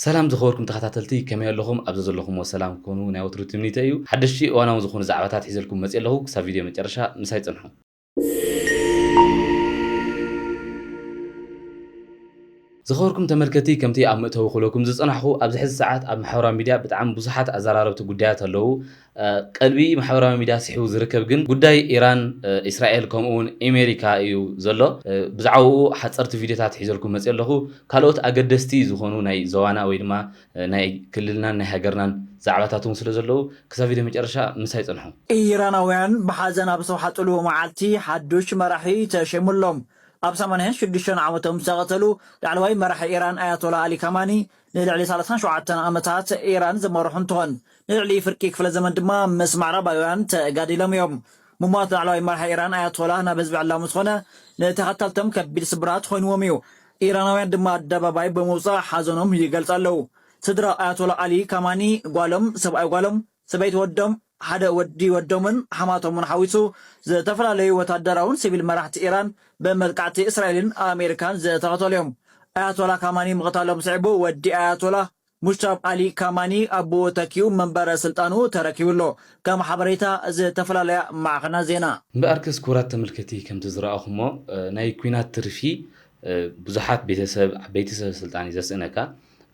ሰላም ዝኸበርኩም ተኸታተልቲ፣ ከመይ ኣለኹም? ኣብ ዘዘለኹምዎ ሰላም ክኾኑ ናይ ወትሩ ትምኒተይ እዩ። ሓደሽቲ እዋናዊ ዝኾኑ ዛዕባታት ሒዘልኩም መፅእ ኣለኹ። ክሳብ ቪድዮ መጨረሻ ምሳይ ፅንሑ። ዝኸበርኩም ተመልከቲ፣ ከምቲ ኣብ መእተዊ ክብለኩም ዝጸናሕኹ፣ ኣብዚ ሕዚ ሰዓት ኣብ ማሕበራዊ ሚድያ ብጣዕሚ ብዙሓት ኣዘራረብቲ ጉዳያት ኣለዉ። ቀልቢ ማሕበራዊ ሚድያ ስሒቡ ዝርከብ ግን ጉዳይ ኢራን፣ እስራኤል ከምኡ እውን ኣሜሪካ እዩ ዘሎ። ብዛዕባኡ ሓጸርቲ ቪድዮታት ሒዘልኩም መጽእ ኣለኹ። ካልኦት ኣገደስቲ ዝኾኑ ናይ ዞባና ወይ ድማ ናይ ክልልናን ናይ ሃገርናን ዛዕባታት እውን ስለ ዘለዉ፣ ክሳብ ቪድዮ መጨረሻ ምሳይ ጽንሑ። ኢራናውያን ብሓዘን ኣብ ዝተውሓጥሉ መዓልቲ ሓዱሽ መራሒ ተሸይሙሎም። ኣብ ሰማንያን ሽዱሽተን ዓመቶም ዝተቐተሉ ላዕለዋይ መራሒ ኢራን ኣያቶላ ኣሊ ካማኒ ንልዕሊ ሰላሳን ሸውዓተን ዓመታት ኢራን ዝመርሑ እንትኾን፣ ንልዕሊ ፍርቂ ክፍለ ዘመን ድማ ምስ ምዕራባውያን ተጋዲሎም እዮም። ምሟት ላዕለዋይ መራሒ ኢራን ኣያቶላ ናብ ህዝቢ ዕላዊ ዝኾነ፣ ንተኸተልቶም ከቢድ ስብራት ኮይንዎም እዩ። ኢራናውያን ድማ ኣደባባይ ብምውፃእ ሓዘኖም ይገልፁ ኣለዉ። ስድራ ኣያቶላ ኣሊ ካማኒ፣ ጓሎም፣ ሰብኣይ ጓሎም፣ ሰበይቲ ወዶም፣ ሓደ ወዲ ወዶምን ሓማቶምን ሓዊሱ ዝተፈላለዩ ወታደራውን ሲቪል መራሕቲ ኢራን ብመጥቃዕቲ እስራኤልን ኣሜሪካን ዝተኸተሉ እዮም። ኣያቶላ ካማኒ ምቕታሎም ስዒቡ ወዲ ኣያቶላ ሙሽታብ ኣሊ ካማኒ ኣቦኡ ተኪኡ መንበረ ስልጣኑ ተረኪቡ ኣሎ። ከም ሓበሬታ ዝተፈላለያ ማዕኸናት ዜና። እምበኣርከስ ክቡራት ተመልከቲ፣ ከምቲ ዝረኣኹሞ፣ እ፣ ናይ ኲናት ትርፊ፣ እ፣ ብዙሓት ቤተሰብ፣ ዓበይቲ ሰብ ስልጣን እዩ ዘስእነካ።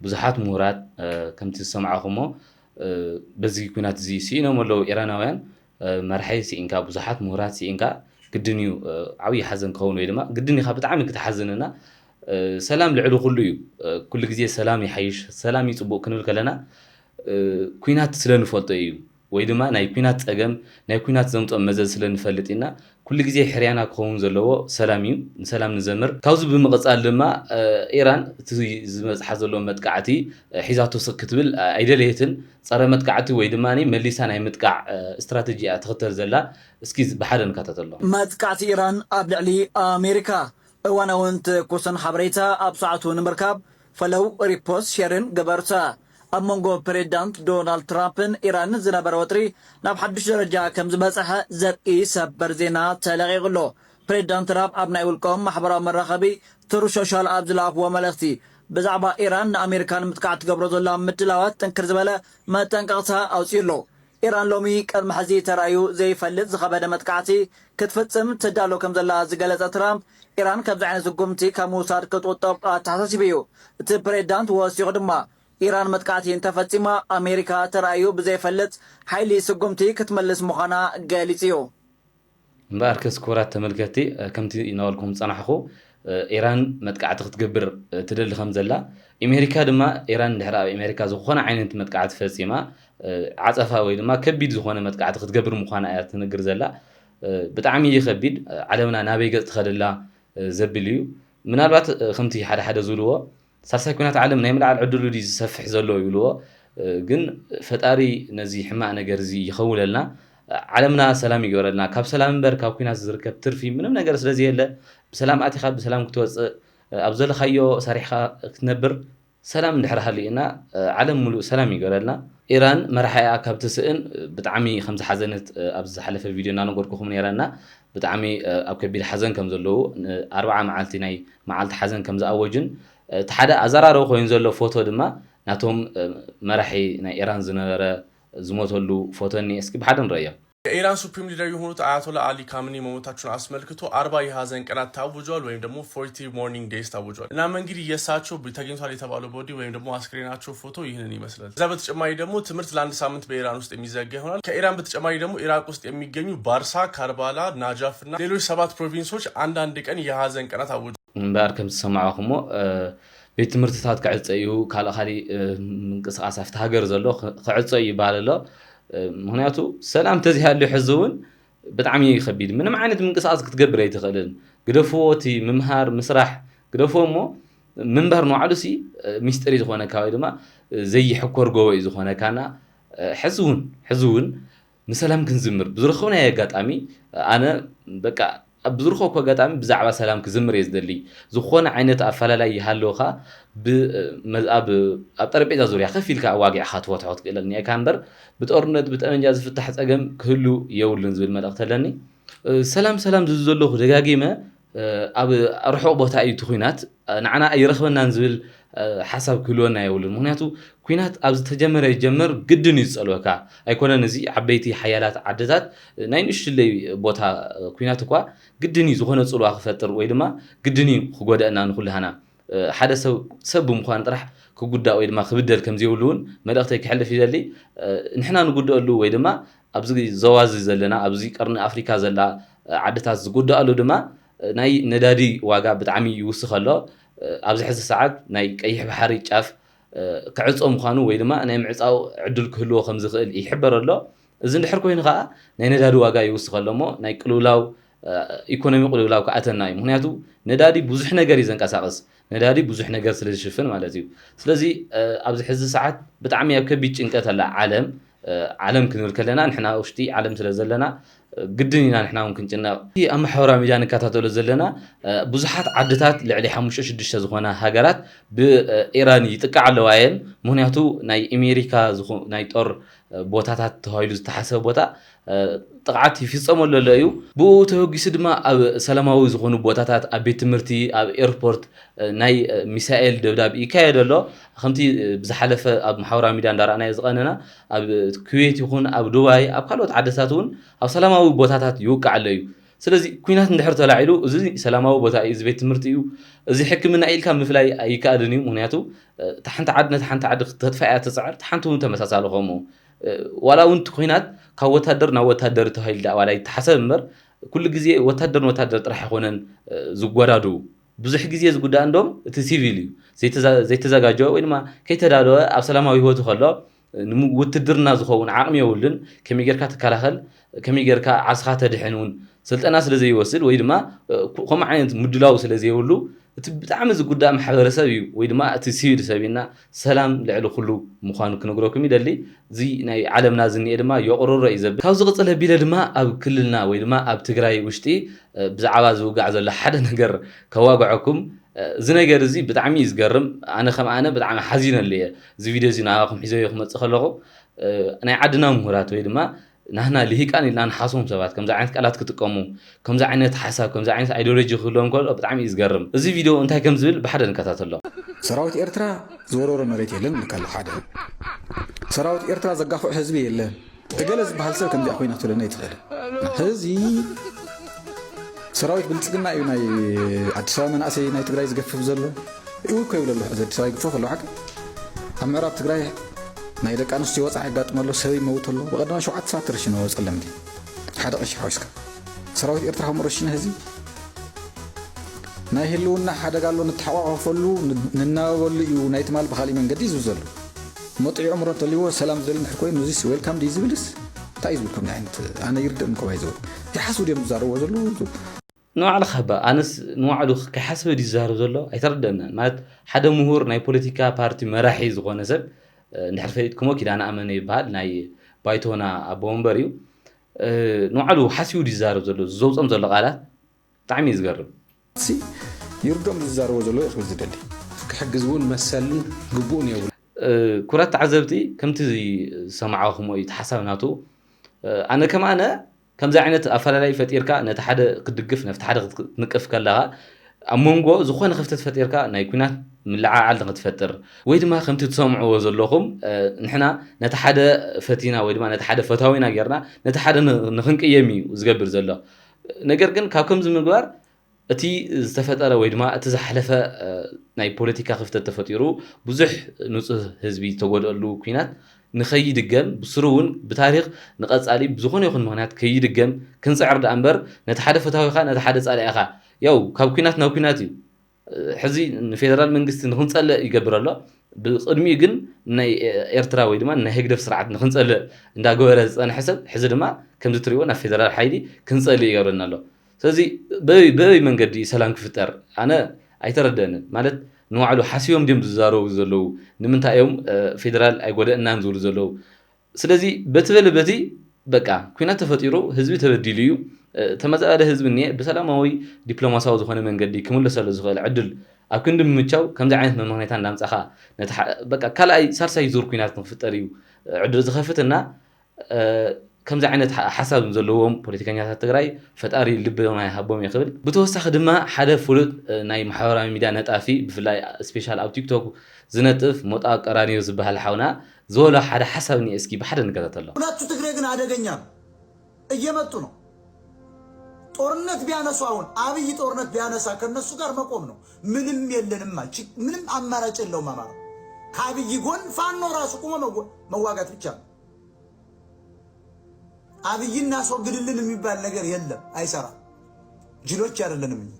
ብዙሓት ምሁራት፣ እ፣ ከምቲ ዝሰማዕኹሞ፣ እ፣ በዚ ኲናት እዚ ስኢኖም ኣለዉ ኢራናውያን። እ፣ መራሒ ስኢንካ፣ ብዙሓት ምሁራት ስኢንካ፣ ግድን እዩ፣ እ፣ ዓብዪ ሓዘን ክኸውን ወይ ድማ ግድን ኢኻ ብጣዕሚ ክትሓዝን እና፣ እ፣ ሰላም ልዕሊ ኩሉ እዩ። እ፣ ኩሉ ግዜ ሰላም ይሓይሽ፣ ሰላም እዩ ጽቡቕ ክንብል ከለና፣ እ፣ ኲናት ስለ ንፈልጦ እዩ። ወይ ድማ ናይ ኲናት ጸገም፣ ናይ ኲናት ዘምጽኦ መዘዝ ስለ ንፈልጥ ኢና። ኩሉ ግዜ ሕርያና ክኸውን ዘለዎ ሰላም እዩ። ንሰላም ንዘምር። ካብዚ ብምቕጻል ድማ፣ እ፣ ኢራን እቲ ዝበጽሓ ዘሎ መጥቃዕቲ፣ እ፣ ሒዛቶ ስቕ ክትብል፣ እ፣ ኣይደለየትን። ጸረ መጥቃዕቲ ወይ ድማ መሊሳ ናይ ምጥቃዕ፣ እ፣ ስትራተጂ እያ ትኽተል ዘላ። እስኪ ዝ-፣ ብሓደ ንከታተሎ። መጥቃዕቲ ኢራን ኣብ ልዕሊ ኣሜሪካ። እዋናውን ትኩስን ሓበሬታ ኣብ ሰዓቱ ንምርካብ ፈለው፣ ሪፖስት፣ ሼርን ግበሩታ። ኣብ መንጎ ፕሬዚዳንት ዶናልድ ትራምፕን ኢራንን ዝነበረ ወጥሪ ናብ ሓዱሽ ደረጃ ከም ዝበጽሐ ዘርኢ ሰበር ዜና ተለቒቑ ኣሎ። ፕሬዚዳንት ትራምፕ ኣብ ናይ ውልቆም ማሕበራዊ መራኸቢ ትሩ ሶሻል ኣብ ዝለኣኽዎ መልእኽቲ፣ ብዛዕባ ኢራን ንኣሜሪካ ንምጥቃዕ ትገብሮ ዘላ ምድላዋት ጥንክር ዝበለ መጠንቀቕታ ኣውጺኡ ኣሎ። ኢራን ሎሚ ቅድሚ ሕዚ ተራእዩ ዘይፈልጥ ዝኸበደ መጥቃዕቲ ክትፍጽም ትዳሎ ከም ዘላ ዝገለጸ ትራምፕ፣ ኢራን ከምዚ ዓይነት ስጉምቲ ካብ ምውሳድ ክትቁጠብ ኣተሓሳሲቡ እዩ። እቲ ፕሬዚዳንት ወሲኹ ድማ፣ ኢራን መጥቃዕቲ እንተፈጺማ፣ ኣሜሪካ ተራእዩ ብዘይፈልጥ ሓይሊ ስጉምቲ ክትመልስ ምዃና ገሊጹ እዩ። እምበኣርከስ ክቡራት ተመልከትቲ፣ እ፣ ከምቲ እናበልኩም ዝጸናሕኹ፣ እ፣ ኢራን መጥቃዕቲ ክትገብር፣ እ፣ ትደሊ ከም ዘላ፣ ኣሜሪካ ድማ ኢራን እንድሕር ኣብ ኣሜሪካ ዝኾነ ዓይነት መጥቃዕቲ ፈጺማ፣ እ፣ ዓጸፋ ወይ ድማ ከቢድ ዝኾነ መጥቃዕቲ ክትገብር ምዃና እያ ትነግር ዘላ። እ፣ ብጣዕሚ እዩ ከቢድ። እ፣ ዓለምና ናበይ ገጽ ትኸደላ፣ እ፣ ዘብል እዩ። ምናልባት፣ እ፣ ከምቲ ሓደ ሓደ ዝብልዎ፣ ሳልሳይ ኲናት ዓለም ናይ ምልዓል ዕድሉ ድዩ ዝሰፍሕ ዘሎ ይብልዎ። እ፣ ግን ፈጣሪ ነዚ ሕማቕ ነገር እዚ ይኸውለልና። ዓለምና ሰላም ይግበረልና። ካብ ሰላም እምበር ካብ ኲናት ዝርከብ ትርፊ ምንም ነገር ስለ ዘየለ፣ ብሰላም ኣቲኻ ብሰላም ክትወፅእ፣ ኣብ ዘለኻዮ ሰሪሕኻ ክትነብር፣ ሰላም እንድሕር ሃልዩና፣ ዓለም ሙሉእ ሰላም ይግበረልና። ኢራን መራሒኣ ካብ ትስእን ብጣዕሚ ከም ዝሓዘነት ኣብዚ ዝሓለፈ ቪድዮ እናነገርኩኹም ነይረ እና፣ ብጣዕሚ ኣብ ከቢድ ሓዘን ከም ዘለዉ፣ ኣርብዓ መዓልቲ ናይ መዓልቲ ሓዘን ከም ዝኣወጅን፣ እቲ ሓደ ኣዘራረቢ ኮይኑ ዘሎ ፎቶ ድማ ናቶም መራሒ ናይ ኢራን ዝነበረ ዝሞተሉ ፎቶ እኒአ። እስኪ ብሓደ ንረእዮ። የኢራን ሱፕሪም ሊደር የሆኑት አያቶላ አሊ ካምኒ መሞታቸውን አስመልክቶ አርባ የሐዘን ቀናት ታውጇል፣ ወይም ደግሞ ፎርቲ ሞርኒንግ ዴይስ ታውጇል። እናም እንግዲህ የእሳቸው ተገኝቷል የተባለው ቦዲ ወይም ደግሞ አስክሬናቸው ፎቶ ይህንን ይመስላል። ከዛ በተጨማሪ ደግሞ ትምህርት ለአንድ ሳምንት በኢራን ውስጥ የሚዘጋ ይሆናል። ከኢራን በተጨማሪ ደግሞ ኢራቅ ውስጥ የሚገኙ ባርሳ፣ ካርባላ፣ ናጃፍ እና ሌሎች ሰባት ፕሮቪንሶች አንዳንድ ቀን የሐዘን ቀናት አውጀዋል። እምበኣር ከም ዝሰማዕኹሞ፣ እ፣ ቤት ትምህርትታት ክዕጸ እዩ፣ ካልእ ካሊእ፣ እ፣ ምንቅስቓስ ኣብቲ ሃገር ዘሎ ክ-፣ ክዕጸ እዩ ይበሃል ኣሎ። እ፣ ምኽንያቱ ሰላም ተዘይሃልዩ ሕዚ እውን ብጣዕሚ እዩ ከቢድ። ምንም ዓይነት ምንቅስቓስ ክትገብር ኣይትኽእልን። ግደፍዎ እቲ ምምሃር፣ ምስራሕ፣ ግደፍዎ እሞ ምንባር ንባዕሉሲ፣ እ፣ ሚስጥር እዩ ዝኾነካ ወይ ድማ፣ እ፣ ዘይሕኮር ጎቦ እዩ ዝኾነካና። እ፣ ሕዚ እውን፣ ሕዚ እውን ንሰላም ክንዝምር ብዝረኸብናዮ ኣጋጣሚ፣ ኣነ በቃ ኣብ ብዝረኸብኩ ኣጋጣሚ ብዛዕባ ሰላም ክዝምር እየ ዝደሊ። ዝኾነ ዓይነት ኣፈላላይ ይሃለወኻ ብ-፣ መ-፣ ኣብ፣ ኣብ ጠረጴዛ ዙርያ ከፍ ኢልካ ኣዋጊዕኻ ትፈትሖ ክትክእል እኒኤካ እምበር፣ ብጦርነት ብጠመንጃ ዝፍታሕ ጸገም ክህሉ የብሉን ዝብል መልእኽቲ ኣለኒ። እ፣ ሰላም ሰላም ዝብል ዘለኹ ደጋጊመ፣ እ፣ ኣብ ርሑቕ ቦታ እዩ እቲ ኲናት፣ እ፣ ንዓና ኣይረኽበናን ዝብል፣ ሓሳብ ክህልወና የብሉን። ምክንያቱ ኩናት ኣብ ዝተጀመረ ይጀመር ግድን እዩ ዝጸልወካ። ኣይኮነን እዚ ዓበይቲ ሓያላት ዓድታት ናይ ንእሽትለይ ቦታ ኩናት እኳ ግድን እዩ ዝኾነ ጽልዋ ክፈጥር ወይ ድማ ግድን እዩ ክጎደእና ንኩልሃና። ሓደ ሰብ ሰብ ብምዃን ጥራሕ ክጉዳእ ወይ ድማ ክብደል ከም ዘይብሉ እውን መልእኽተይ ክሕልፍ ይደሊ። ንሕና ንጉደኣሉ ወይ ድማ ኣብዚ ዞባ እዚ ዘለና ኣብዚ ቀርኒ ኣፍሪካ ዘላ ዓድታት ዝጉዳኣሉ ድማ ናይ ነዳዲ ዋጋ ብጣዕሚ ይውስኽ ኣሎ። ኣብዚ ሕዚ ሰዓት ናይ ቀይሕ ባሕሪ ጫፍ ክዕጾ ምዃኑ ወይ ድማ ናይ ምዕጻው ዕድል ክህልዎ ከም ዝኽእል ይሕበር ኣሎ። እዚ እንድሕር ኮይኑ ከዓ ናይ ነዳዲ ዋጋ ይውስኽ ኣሎ እሞ ናይ ቅልውላው ኢኮኖሚ ቅልውላው ክኣተና እዩ። ምክንያቱ ነዳዲ ብዙሕ ነገር እዩ ዘንቀሳቕስ። ነዳዲ ብዙሕ ነገር ስለ ዝሽፍን ማለት እዩ። ስለዚ ኣብዚ ሕዚ ሰዓት ብጣዕሚ ኣብ ከቢድ ጭንቀት ኣላ ዓለም። ዓለም ክንብል ከለና ንሕና ውሽጢ ዓለም ስለ ዘለና ግድን ኢና ንሕና እውን ክንጭነቕ። እቲ ኣብ ማሕበራዊ ሚድያ ንከታተሎ ዘለና ብዙሓት ዓድታት ልዕሊ ሓሙሽተ ሽዱሽተ ዝኾና ሃገራት ብኢራን ይጥቃዓ ኣለዋ እየን። ምክንያቱ ናይ ኣሜሪካ ዝኾ- ናይ ጦር ቦታታት ተባሂሉ ዝተሓሰበ ቦታ ጥቕዓት ይፍጸመሉ ኣሎ እዩ። ብኡ ተበጊሱ ድማ ኣብ ሰላማዊ ዝኾኑ ቦታታት ኣብ ቤት ትምህርቲ ኣብ ኤርፖርት ናይ ሚሳኤል ደብዳብ ይካየድ ኣሎ። ከምቲ ብዝሓለፈ ኣብ ማሕበራዊ ሚድያ እንዳረኣናዮ ዝቐነና ኣብ ኩዌት ይኹን ኣብ ዱባይ ኣብ ካልኦት ዓድታት እውን ኣብ ሰላማዊ ቦታታት ይውቃዕ ኣሎ እዩ። ስለዚ ኩናት እንድሕር ተላዒሉ እዚ ሰላማዊ ቦታ እዩ፣ እዚ ቤት ትምህርቲ እዩ፣ እዚ ሕክምና ኢልካ ምፍላይ ኣይከኣልን እዩ። ምክንያቱ እታ ሓንቲ ዓዲ ነታ ሓንቲ ዓዲ ክተጥፋ እያ ትፅዕር፣ እታ ሓንቲ እውን ተመሳሳሊ ከምኡ። ዋላ እውን እቲ ኩናት ካብ ወታደር ናብ ወታደር ተባሂሉ ደኣ ዋላ ይተሓሰብ እምበር ኩሉ ግዜ ወታደር ንወታደር ጥራሕ ኣይኮነን ዝጎዳድኡ። ብዙሕ ግዜ ዝጉዳእ እንዶም እቲ ሲቪል እዩ። ዘይተዛ- ዘይተዘጋጀወ ወይ ድማ ከይተዳለወ ኣብ ሰላማዊ ህይወቱ ከሎ ንውትድርና ዝኸውን ዓቕሚ የብሉን። ከመይ ጌርካ ትከላኸል፣ ከመይ ጌርካ ዓርስኻ ተድሕን እውን ስልጠና ስለ ዘይወስድ ወይ ድማ ከምኡ ዓይነት ምድላው ስለ ዘይብሉ እቲ ብጣዕሚ ዝጉዳእ ማሕበረሰብ እዩ ወይ ድማ እቲ ሲቪል ሰብ ኢና። ሰላም ልዕሊ ኩሉ ምዃኑ ክነግረኩም ይደሊ። እዚ ናይ ዓለምና ዝኒኤ ድማ የቑርሮ እዩ ዘብል። ካብዚ ቅፅል ኣቢለ ድማ ኣብ ክልልና ወይ ድማ ኣብ ትግራይ ውሽጢ ብዛዕባ ዝውጋዕ ዘሎ ሓደ ነገር ከዋግዐኩም። እዚ ነገር እዚ ብጣዕሚ እዩ ዝገርም። ኣነ ከም ኣነ ብጣዕሚ ሓዚነሉ እየ። እዚ ቪድዮ እዚ ንዓኹም ሒዘዮ ክመፅእ ከለኹ ናይ ዓድና ምሁራት ወይ ድማ ናህና ልሂቃን ኢልና ንሓስቦም ሰባት ከምዚ ዓይነት ቃላት ክጥቀሙ፣ ከምዚ ዓይነት ሓሳብ፣ ከምዚ ዓይነት ኣይዲዮሎጂ ክህልዎም ከሎ ብጣዕሚ እዩ ዝገርም። እዚ ቪድዮ እንታይ ከም ዝብል ብሓደ ንከታተሎ። ሰራዊት ኤርትራ ዝወረሮ መሬት የለን ንካል ሓደ ሰራዊት ኤርትራ ዘጋፍዖ ህዝቢ የለን። እገለ ዝበሃል ሰብ ከምዚኣ ኮይና ትብለና ይትኽእል። ሕዚ ሰራዊት ብልፅግና እዩ ናይ ኣዲስ ኣበባ መናእሰይ ናይ ትግራይ ዝገፍፍ ዘሎ። እዩ እኮ ይብለ ኣሎ። ሕዚ ኣዲስ ኣበባ ይግፎ ከሎ ሓቂ ኣብ ምዕራብ ትግራይ ናይ ደቂ ኣንስትዮ ወፃዕ የጋጥመ ኣሎ፣ ሰብ ይመውት ኣሎ። ብቐደማ ሸውዓተ ሰባት ተረሽኖ ጸለምቲ ሓደ ቀሺ ሓዊስካ ሰራዊት ኤርትራ ከም ረሽነ ህዝቢ ናይ ህልውና ሓደጋ ኣሎ፣ ንተሓቋቋፈሉ፣ ን- ንናበበሉ እዩ። ናይ ትማል ብኻሊእ መንገዲ እዩ ዝብል ዘሎ። መጥዑ ኣእምሮ እንተልዎ ሰላም ዝደሊ እንድሕር ኮይኑ እዚስ ዌልካም ድዩ ዝብልስ እንታይ እዩ ዝብል? ከምዚ ዓይነት ኣነ ይርደእኒ እኮ ባይዘው ይሓስቡ ድዮም ዝዛረብዎ ዘለዉ? ንባዕልኻ እባ ኣነስ ንባዕሉ ከይሓሰበ ድዩ ዝዛረብ ዘሎ ኣይተረደአናን። ማለት ሓደ ምሁር ናይ ፖለቲካ ፓርቲ መራሒ ዝኾነ ሰብ እንድሕር ፈሊጥኩሞ ኪዳነ ኣመነ ይበሃል ናይ ባይቶና ኣቦ ወንበር እዩ። ንባዕሉ ሓሲቡ ድዩ ዝዛረብ ዘሎ? ዘውፅኦም ዘሎ ቃላት ብጣዕሚ እዩ ዝገርም። ሲ ይርዶም ዝዛረቦ ዘሎ እዩ ክብል ዝደሊ። ክሕግዝ እውን መሰልን ግቡእን የብሉ። ክቡራት ተዓዘብቲ ከምቲ ዝሰማዕኹምዎ እዩ እቲ ሓሳብ ናቱ። ኣነ ከም ኣነ ከምዚ ዓይነት ኣፈላላይ ፈጢርካ ነቲ ሓደ ክትድግፍ ነቲ ሓደ ክትንቅፍ ከለኻ ኣብ መንጎ ዝኾነ ክፍተት ፈጢርካ ናይ ኲናት ምልዕዓል ንክትፈጥር ወይ ድማ ከምቲ ትሰምዕዎ ዘለኹም ንሕና ነቲ ሓደ ፈቲና ወይ ድማ ነቲ ሓደ ፈታዊና ጌርና ነቲ ሓደ ንክንቅየም እዩ ዝገብር ዘሎ። ነገር ግን ካብ ከምዚ ምግባር እቲ ዝተፈጠረ ወይ ድማ እቲ ዝሓለፈ ናይ ፖለቲካ ክፍተት ተፈጢሩ ብዙሕ ንፁህ ህዝቢ ዝተጎድኣሉ ኲናት ንኸይድገም ብስሩ እውን ብታሪኽ ንቐፃሊ ብዝኾነ ይኹን ምኽንያት ከይድገም ክንፅዕር ደኣ እምበር ነቲ ሓደ ፈታዊኻ ነቲ ሓደ ፃላኢኻ ያው ካብ ኲናት ናብ ኲናት እዩ። ሕዚ ንፌደራል መንግስቲ ንክንፀልእ ይገብር ኣሎ። ብቕድሚኡ ግን ናይ ኤርትራ ወይ ድማ ናይ ህግደፍ ስርዓት ንክንፀልእ እንዳገበረ ዝፀንሐ ሰብ ሕዚ ድማ ከምዚ ትሪእዎ ናብ ፌደራል ሓይሊ ክንፀልእ ይገብረና ኣሎ። ስለዚ በበይ መንገዲ ሰላም ክፍጠር ኣነ ኣይተረደንን። ማለት ንባዕሉ ሓሲቦም ድዮም ዝዛረቡ ዘለዉ? ንምንታይ እዮም ፌደራል ኣይጎደእናን ዝብሉ ዘለዉ? ስለዚ በቲ በለ በቲ በቃ ኲናት ተፈጢሩ ህዝቢ ተበዲሉ እዩ። ተመዛበለ ህዝቢ እኒኤ ብሰላማዊ ዲፕሎማሲያዊ ዝኾነ መንገዲ ክምለሰሉ ዝኽእል ዕድል ኣብ ክንዲ ምምቻው ከምዚ ዓይነት መመኽነይታ እንዳምፃኻ ነቲ በቃ ካልኣይ ሳልሳይ ዙር ኲናት ንክፍጠር እዩ ዕድል ዝኸፍት እና ከምዚ ዓይነት ሓ- ሓሳብ ዘለዎም ፖለቲከኛታት ትግራይ ፈጣሪ ልቦና ይሃቦም እየ ክብል። ብተወሳኺ ድማ ሓደ ፍሉጥ እ፣ ናይ ማሕበራዊ ሚድያ ነጣፊ፣ ብፍላይ ስፔሻል ኣብ ቲክቶክ ዝነጥፍ ሞጣ ቀራኒዮ ዝበሃል ሓውና ዝበሎ ሓደ ሓሳብ እኒአ፣ እስኪ ብሓደ ንከታተሎ። ሁለቱ ትግሬ ግን አደገኛ ነው። እየመጡ ነው። ጦርነት ቢያነሱ፣ አሁን አብይ ጦርነት ቢያነሳ ከነሱ ጋር መቆም ነው። ምንም የለንማ። ምንም አማራጭ የለውም አማራ። ከአብይ ጎን ፋኖ ራሱ ቁሞ መዋጋት ብቻ ነው። አብይን እናስወግድልን የሚባል ነገር የለም፣ አይሰራም። ጅሎች አይደለንም እኛ።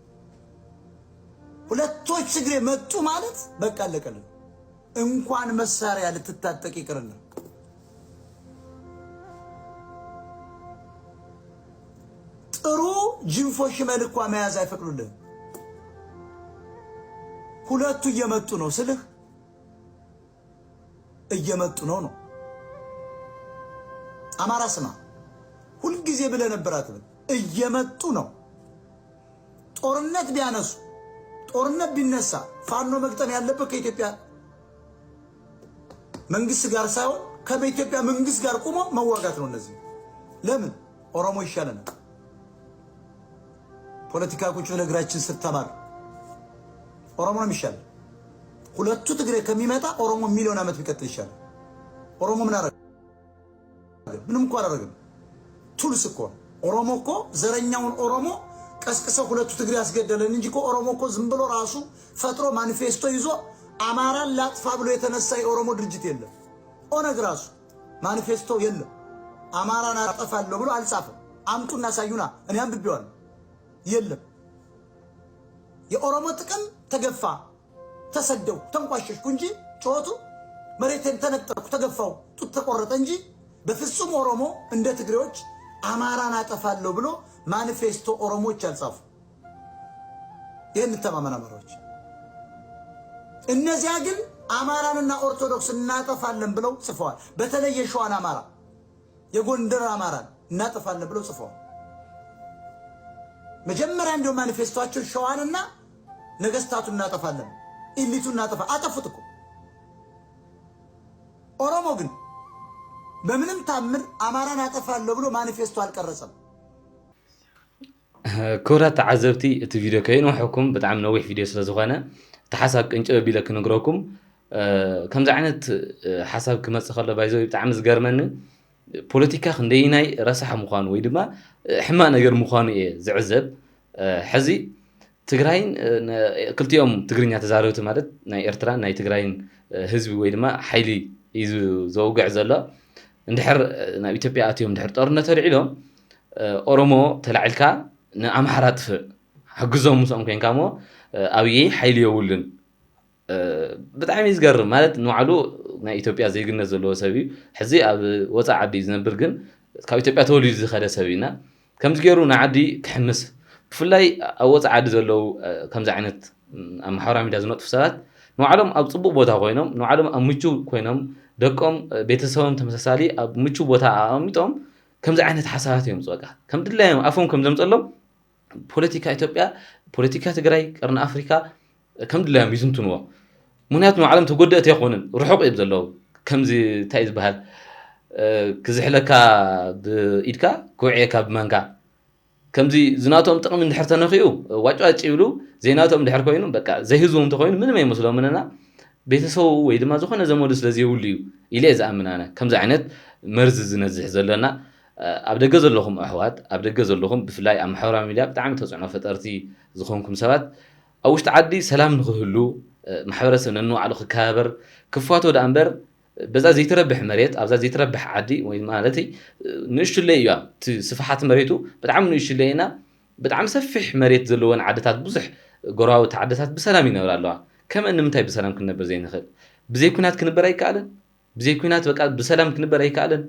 ሁለቶች ትግሬ መጡ ማለት በቃ አለቀልን። እንኳን መሳሪያ ልትታጠቅ ይቅርና ጥሩ ጅንፎ ሽመል እኳ መያዝ አይፈቅዱልህም። ሁለቱ እየመጡ ነው ስልህ እየመጡ ነው ነው። አማራ ስማ፣ ሁልጊዜ ብለህ ነበር አትበል። እየመጡ ነው። ጦርነት ቢያነሱ፣ ጦርነት ቢነሳ ፋኖ መግጠም ያለበት ከኢትዮጵያ መንግስት ጋር ሳይሆን ከኢትዮጵያ መንግስት ጋር ቁሞ መዋጋት ነው። እነዚህ ለምን ኦሮሞ ይሻለናል? ፖለቲካ ቁጭ ብለህ እግራችን ስር ተማር። ኦሮሞ ነው የሚሻል። ሁለቱ ትግሬ ከሚመጣ ኦሮሞ ሚሊዮን ዓመት ቢቀጥል ይሻላል። ኦሮሞ ምን አረገ? ምንም እኮ አላረግም። ቱልስ እኮ ነው። ኦሮሞ እኮ ዘረኛውን ኦሮሞ ቀስቅሰው ሁለቱ ትግሬ ያስገደለን እንጂ እኮ ኦሮሞ እኮ ዝም ብሎ ራሱ ፈጥሮ ማኒፌስቶ ይዞ አማራን ላጥፋ ብሎ የተነሳ የኦሮሞ ድርጅት የለም። ኦነግ ራሱ ማኒፌስቶ የለም። አማራን አጠፋለሁ ብሎ አልጻፈም። አምጡና አሳዩና፣ እኔ አንብቤዋለሁ። የለም። የኦሮሞ ጥቅም ተገፋ፣ ተሰደው፣ ተንቋሸሽኩ እንጂ ጩኸቱ መሬቴን ተነጠቅኩ፣ ተገፋው፣ ጡት ተቆረጠ እንጂ በፍጹም ኦሮሞ እንደ ትግሬዎች አማራን አጠፋለሁ ብሎ ማኒፌስቶ ኦሮሞዎች አልጻፉ። ይህን እንተማመን አማራዎች። እነዚያ ግን አማራንና ኦርቶዶክስ እናጠፋለን ብለው ጽፈዋል። በተለይ የሸዋን አማራ፣ የጎንደር አማራን እናጠፋለን ብለው ጽፈዋል። መጀመሪያ እንዲያው ማኒፌስቶአቸው ሸዋንና ነገስታቱን እናጠፋለን፣ ኢሊቱን እናጠፋ፣ አጠፉት እኮ። ኦሮሞ ግን በምንም ታምር አማራን አጠፋለሁ ብሎ ማኒፌስቶ አልቀረጸም። ክቡራት ተዓዘብቲ፣ እቲ ቪድዮ ከይንውሐኩም ብጣዕሚ ነዊሕ ቪድዮ ስለ ዝኾነ እቲ ሓሳብ ቅንጭብ ኣቢለ ክነግረኩም። እ፣ ከምዚ ዓይነት እ፣ ሓሳብ ክመፅእ ከሎ ባይዘ ብጣዕሚ ዝገርመኒ ፖለቲካ ክንደይናይ ረሳሕ ምዃኑ ወይ ድማ እ፣ ሕማቕ ነገር ምዃኑ እየ ዝዕዘብ። እ፣ ሕዚ ትግራይን እ፣ ነ- ክልቲኦም ትግርኛ ተዛረብቲ ማለት ናይ ኤርትራን ናይ ትግራይን እ፣ ህዝቢ ወይ ድማ ሓይሊ እዩ ዝ- ዘውግዕ ዘሎ። እንድሕር እ፣ ናብ ኢትዮጵያ ኣትዮም እንድሕር ጦርነት ኣልዒሎም እ፣ ኦሮሞ ተላዒልካ ንኣምሓራ ጥፍእ ሓግዞም ምስኦም ኮይንካ እሞ እ፣ ኣብይ ሓይሊ የብሉን። እ፣ ብጣዕሚ እዩ ዝገርም። ማለት ንባዕሉ ናይ ኢትዮጵያ ዜግነት ዘለዎ ሰብ እዩ። ሕዚ ኣብ ወፃእ ዓዲ እዩ ዝነብር፣ ግን ካብ ኢትዮጵያ ተወሊዱ ዝኸደ ሰብ እዩ። እና ከምዚ ገይሩ ንዓዲ ክሕምስ፣ ብፍላይ ኣብ ወፃእ ዓዲ ዘለዉ እ፣ ከምዚ ዓይነት ም፣ ኣብ ማሕበራዊ ሚድያ ዝነጥፉ ሰባት ንባዕሎም ኣብ ፅቡቅ ቦታ ኮይኖም፣ ንባዕሎም ኣብ ምቹው ኮይኖም፣ ደቆም እ፣ ቤተሰቦም ተመሳሳሊ ኣብ ምቹው ቦታ ኣቐሚጦም ከምዚ ዓይነት ሓሳባት እዮም ዝወቃ ከም ድላዮም ኣፎም ከም ዘምፀሎም ፖለቲካ ኢትዮጵያ፣ ፖለቲካ ትግራይ፣ ቀርኒ ኣፍሪካ ከም ድላዮም ይትንትንዎ። ምክንያቱ ንባዕሎም ተጎደእቲ ኣይኮኑን፣ ርሑቕ እዮም ዘለዉ። ከምዚ እንታይ እዩ ዝበሃል እ፣ ክዝሕለካ ብኢድካ ክውዕየካ ብማንካ። ከምዚ ዝናቶም ጥቕሚ እንድሕር ተነኺኡ ዋጭዋጭ ይብሉ፣ ዘይናቶም እንድሕር ኮይኑ በቃ ዘይህዝቦም እንተኮይኑ ምንም ኣይመስሎምን። እና ቤተሰቡ ወይ ድማ ዝኾነ ዘመዱ ስለ ዘይብሉ እዩ ኢለ እየ ዝኣምን ኣነ። ከምዚ ዓይነት መርዚ ዝነዝሕ ዘለና እ፣ ኣብ ደገ ዘለኹም ኣሕዋት፣ ኣብ ደገ ዘለኹም ብፍላይ ኣብ ማሕበራዊ ሚድያ ብጣዕሚ ተፅዕኖ ፈጠርቲ ዝኾንኩም ሰባት ኣብ ውሽጢ ዓዲ ሰላም ንክህሉ እ፣ ማሕበረሰብ ነንባዕሉ ክከባበር ክፋቶ ደኣ እምበር በዛ ዘይትረብሕ መሬት ኣብዛ ዘይትረብሕ ዓዲ ወይ ማለተይ እ፣ ንእሽቱለይ እያ እቲ ስፍሓት መሬቱ ብጣዕሚ ንእሽቱለይ እና ብጣዕሚ ሰፊሕ መሬት ዘለወን ዓድታት ብዙሕ ጎረባብቲ ዓድታት ብሰላም ይነብራ ኣለዋ። ከመን ንምንታይ ብሰላም ክንነብር ዘይንኽእል? ብዘይ ኩናት ክንበር ኣይከኣልን? ብዘይ ኩናት በቃ ብሰላም ክንበር ኣይከኣልን?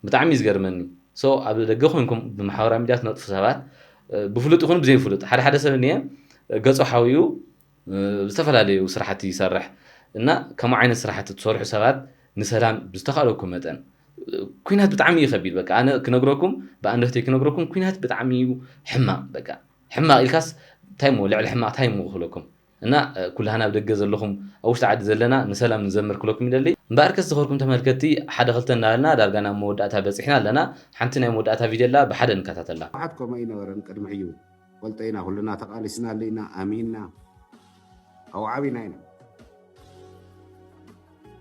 ብጣዕሚ እዩ ዝገርመኒ። So ኣብ ደገ ኮይንኩም ብማሕበራዊ ሚድያ ትነጥፉ ሰባት እ፣ ብፍሉጥ ይኹን ብዘይፍሉጥ ሓደ ሓደ ሰብ እኒአ እ፣ ገጹ ሓውዩ እ፣ ዝተፈላለዩ ስራሕቲ ይሰርሕ እና ከምኡ ዓይነት ስራሕቲ ትሰርሑ ሰባት ንሰላም ብዝተኻእለኩም መጠን እ፣ ኩናት ብጣዕሚ እዩ ከቢድ። በቃ ኣነ ክነግረኩም ብኣንደርተይ ክነግረኩም ኩናት ብጣዕሚ እዩ ሕማቕ። በቃ ሕማቕ ኢልካስ እንታይ ሞ ልዕሊ ሕማቕ እንታይ ሞ ክብለኩም? እና ኩላህና ኣብ ደገ ዘለኹም ኣብ ውሽጢ ዓዲ ዘለና ንሰላም ንዘምር ክለኩም ይደሊ። እምበኣርከስ ዝኸርኩም ተመልከትቲ ሓደ ክልተ እናበልና ዳርጋ ናብ መወዳእታ በፂሕና ኣለና። ሓንቲ ናይ መወዳእታ ቪድዮ ኣላ ብሓደ ንከታተላ። ህወሓት ከምኡ ኣይነበረን ቅድሚ ሕዩ። ፈልጦ ኢና ኩልና ተቓሊስናሉ ኢና ኣሚንና ኣውዓቢና ኢና።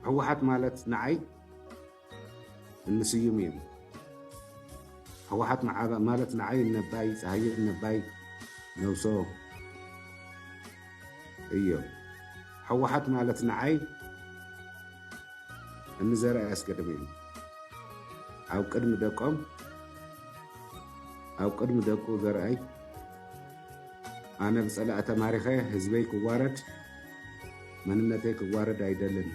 ህወሓት ማለት ንዓይ እንስዩም እዮም። ህወሓት መዓ- ማለት ንዓይ እነባይ ፀሃየ እነባይ ነብሶ እዮም። ህወሓት ማለት ንዓይ እንዘርኣ ያስገድም እዮም። ኣብ ቅድሚ ደቆም ኣብ ቅድሚ ደቁ ዘርኣይ ኣነ ብፀላእ ተማሪኸ ህዝበይ ክዋረድ መንነተይ ክዋረድ ኣይደልን።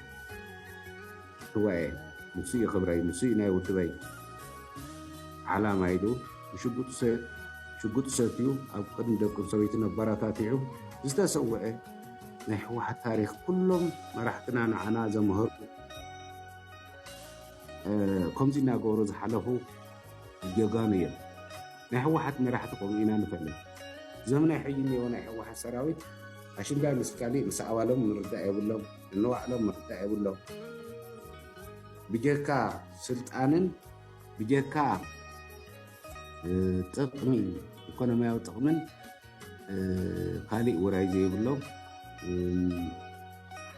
ህዋኤ ንሱ እዩ ክብረይ፣ ንሱ እዩ ናይ ውድበይ ዓላማ ኢሉ ብሽጉጡ ሰ- ሽጉጡ ሰትዩ ኣብ ቅድሚ ደቁን ሰበይትን ኣባራታቲዑ ዝተሰውዐ ናይ ህወሓት ታሪኽ ኩሎም መራሕትና ንዓና ዘምሃሩ ከምዚ እናገበሩ ዝሓለፉ ጀጋኑ እዮም። ናይ ህወሓት መራሕቲ ከምኡ ኢና ንፈልጥ። እዞም ናይ ሕጂ እኒኦ ናይ ህወሓት ሰራዊት ኣሽንዳ ምስ ካሊእ ምስ ኣባሎም ምርዳእ የብሎም፣ እንዋዕሎም ምርዳእ የብሎም። ብጀካ ስልጣንን ብጀካ ጥቕሚ ኢኮኖሚያዊ ጥቕምን ካሊእ ውራይ ዘይብሎም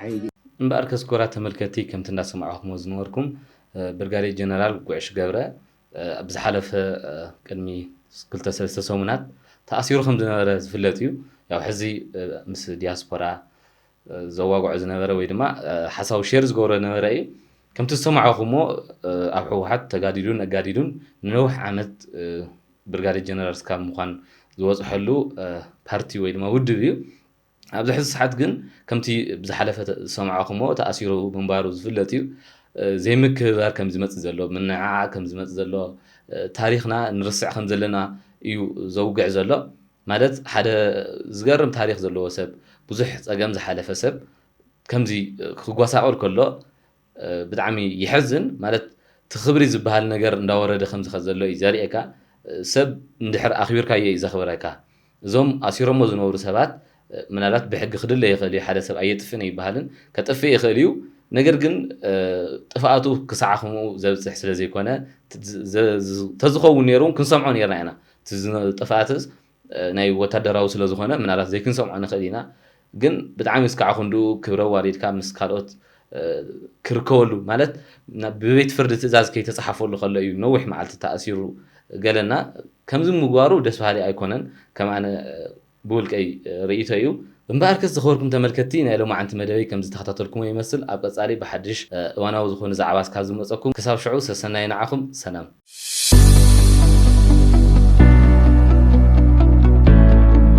ሓይሊ። እምበኣር ከስኮራ ተመልከቲ ከምቲ እንዳሰማዕኹሞ ዝነበርኩም ብርጋዴር ጀነራል ጉዕሽ ገብረ ኣብ ዝሓለፈ ቅድሚ ክልተ ሰለስተ ሰሙናት ተኣሲሩ ከም ዝነበረ ዝፍለጥ እዩ። ያው ሕዚ ምስ ዲያስፖራ ዘዋግዖ ዝነበረ ወይ ድማ ሓሳቡ ሼር ዝገብሮ ዝነበረ እዩ። ከምቲ ዝሰማዕኹሞ ኣብ ህወሓት ተጋዲዱን ኣጋዲዱን ንነዊሕ ዓመት ብርጋዴር ጀነራል እስካብ ምዃን ዝበፅሐሉ ፓርቲ ወይ ድማ ውድብ እዩ። ኣብዚ ሕዚ ሰዓት ግን ከምቲ ብዝሓለፈ ዝሰማዕኹሞ ተኣሲሩ ምንባሩ ዝፍለጥ እዩ። ዘይምክብባር ከም ዝመፅእ ዘሎ፣ ምንዕዓዕ ከም ዝመፅእ ዘሎ፣ ታሪኽና ንርስዕ ከም ዘለና እዩ ዘውግዕ ዘሎ። ማለት ሓደ ዝገርም ታሪኽ ዘለዎ ሰብ፣ ብዙሕ ፀገም ዝሓለፈ ሰብ ከምዚ ክጓሳቆል ከሎ ብጣዕሚ ይሐዝን። ማለት እቲ ክብሪ ዝበሃል ነገር እንዳወረደ ከምዚ ከ ዘሎ እዩ ዘርእየካ። ሰብ እንድሕር ኣኽቢርካዮ እዩ ዘኽብረካ። እዞም ኣሲሮሞ ዝነበሩ ሰባት ምናልባት ብሕጊ ክድለ ይኽእል እዩ። ሓደ ሰብ ኣየጥፍእን ኣይበሃልን፣ ከጥፍእ ይኽእል እዩ። ነገር ግን ጥፍኣቱ ክሳዕ ከምኡ ዘብፅሕ ስለ ዘይኮነ ተዝኸውን ነይሩ እውን ክንሰምዖ ነርና ኢና። እቲ ጥፍኣትስ ናይ ወታደራዊ ስለ ዝኾነ ምናልባት ዘይክንሰምዖ ንኽእል ኢና። ግን ብጣዕሚ እስካዕ ክንድኡ ክብረ ኣዋሪድካ ምስ ካልኦት ክርከበሉ ማለት ብቤት ፍርዲ ትእዛዝ ከይተፃሓፈሉ ከሎ እዩ ነዊሕ መዓልቲ ተኣሲሩ ገለና። ከምዚ ምግባሩ ደስ በሃሊ ኣይኮነን። ከም ኣነ ብውልቀይ ርእይቶ እዩ። እምበኣርከስ ዝኸበርኩም ተመልከትቲ ናይ ሎማዓንቲ መደበይ ከም ዝተኸታተልኩሞ ይመስል። ኣብ ቀፃሊ ብሓድሽ እዋናዊ ዝኾኑ ዛዕባ እስካብ ዝመፀኩም ክሳብ ሽዑ ሰሰናይ ንዓኹም ሰላም።